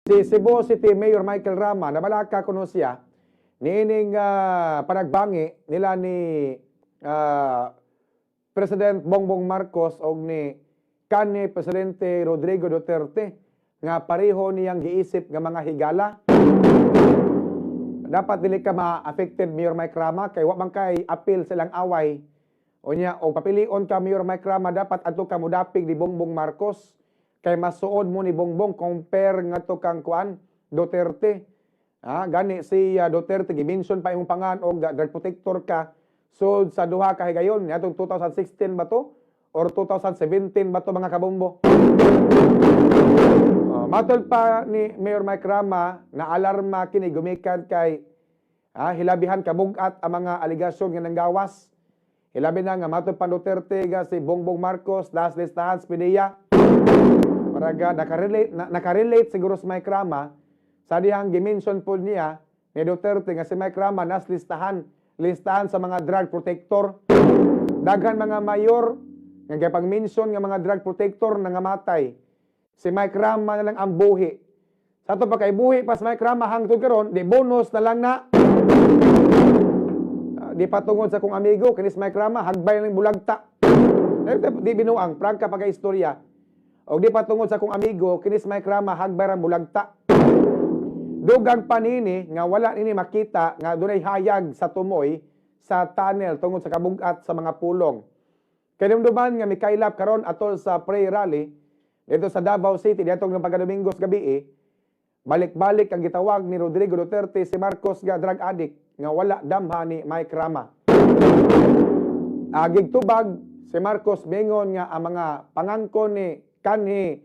Si Cebu City Mayor Michael Rama, nabalaka kuno siya niining panagbangi nila ni President Bongbong Marcos og ni kanhi Presidente Rodrigo Duterte nga pareho niyang giisip nga mga higala. Dapat dili ka ma-affected, Mayor Mike Rama, kay wa man kay apil sa ilang away. Unya og papilion ka, Mayor Mike Rama, dapat adto ka modapig ni Bongbong Marcos kay masuod mo ni Bongbong compare ngadto kang kuan Duterte. Ah, gani si Duterte gi-mention pa imong pangan og drug protector ka sud sa duha ka higayon niadtong 2016 ba to or 2017 ba to, mga kabombo? Oh, matol pa ni Mayor Mike Rama na alarma kini gumikan kay hilabihan kabugat ang mga aligasyon nga nanggawas. Hilabi na nga matol pa Duterte nga si Bongbong Marcos nas listahan sa PDEA. Paraga nakarelate na, nakarelate siguro si Mike Rama sa dihang gi-mention po niya ni Duterte nga si Mike Rama nas listahan listahan sa mga drug protector. Daghan mga mayor nga gipang-mention nga mga drug protector nangamatay. Si Mike Rama na lang ang buhi. Sa ato pa kay buhi pa si Mike Rama hangtod karon, di bonus na lang na. Ah, di pa tungod sa kong amigo, kini si Mike Rama, hagbay lang bulagta. Eh, di binuang, prangka pa kay istorya. O di pa tungod sa kong amigo, kini si Mike Rama, hagbay rang bulagta. Dugang pa nini nga wala nini makita nga dunay hayag sa tumoy sa tunnel tungod sa kabugat sa mga pulong. Kay dumduman nga mikaylap karon atol sa pray rally dito sa Davao City didtong ng pagka-Domingos gabi eh, balik-balik ang gitawag ni Rodrigo Duterte si Marcos nga drug addict nga wala damha ni Mike Rama. Agig tubag si Marcos, mingon nga ang mga pangangkon ni kanhi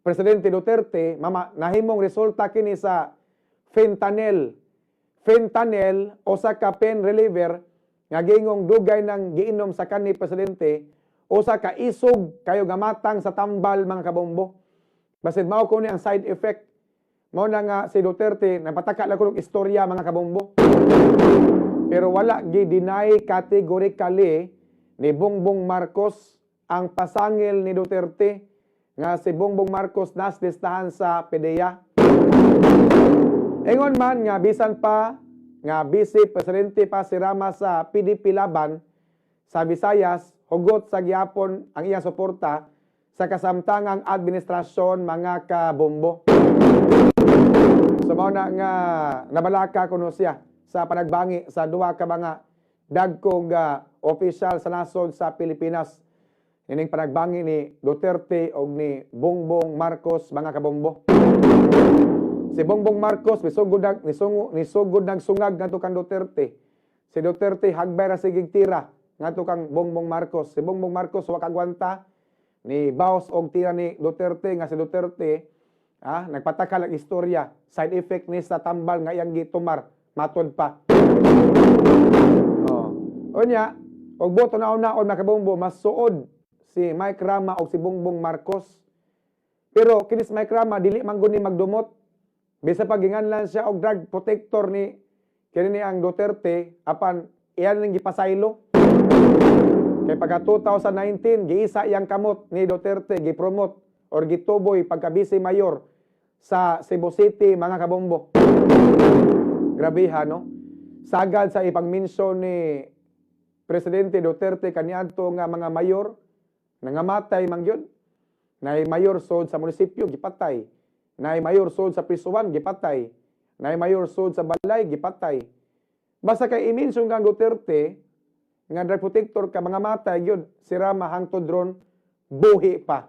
Presidente Duterte mama nahimong resulta kini sa fentanyl. Fentanyl usa ka pain reliever nga gingong dugay nang giinom sa kanhi presidente, usa ka isog kayo nga matang sa tambal, mga kabombo. Basin mao ko ni ang side effect. Mao na nga si Duterte napataka lang kuno og istorya, mga kabombo. Pero wala gi-deny categorically ni Bongbong Marcos ang pasangil ni Duterte nga si Bongbong Marcos nas listahan sa PDEA. Ingon man nga bisan pa nga vice presidente pa si Rama sa PDP Laban sa Visayas, hugot sa gihapon ang iyang suporta sa kasamtangang administrasyon, mga kabombo. So mao na nga nabalaka kuno siya sa panagbangi sa duha ka mga dagkong opisyal sa nasod sa Pilipinas. Ining panagbangi ni Duterte og ni Bongbong Marcos, mga kabombo. Si Bongbong Marcos nisugod nag sungag ngadto kang Duterte. Si Duterte hagbay ra sigig tira ngadto kang Bongbong Marcos. Si Bongbong Marcos wa kagwanta, ni baos og tira ni Duterte nga si Duterte nagpataka lang istorya, side effect ni sa tambal nga iyang gitumar, matod pa. Oh. Unya, og boto na una mga kabombo, mas suod si Mike Rama og si Bongbong Marcos. Pero kini si Mike Rama dili man gud ni magdumot. Bisa pa ginganlan siya og drug protector ni kini ni ang Duterte, apan iyan ning gipasaylo. Kay pagka 2019 giisa iyang kamot ni Duterte, gipromote or gituboy pagka vice mayor sa Cebu City, mga kabombo. Grabe ha, no? Sagad sa ipang-mention ni Presidente Duterte kaniadto nga mga mayor nangamatay man gyud. Nay mayor sod sa munisipyo, gipatay. Nay mayor sod sa prisuan, gipatay. Nay mayor sod sa balay, gipatay. Basta kay i-mention kang Duterte nga drug protector ka, mga matay gyud. Si Rama hangtod ron buhi pa.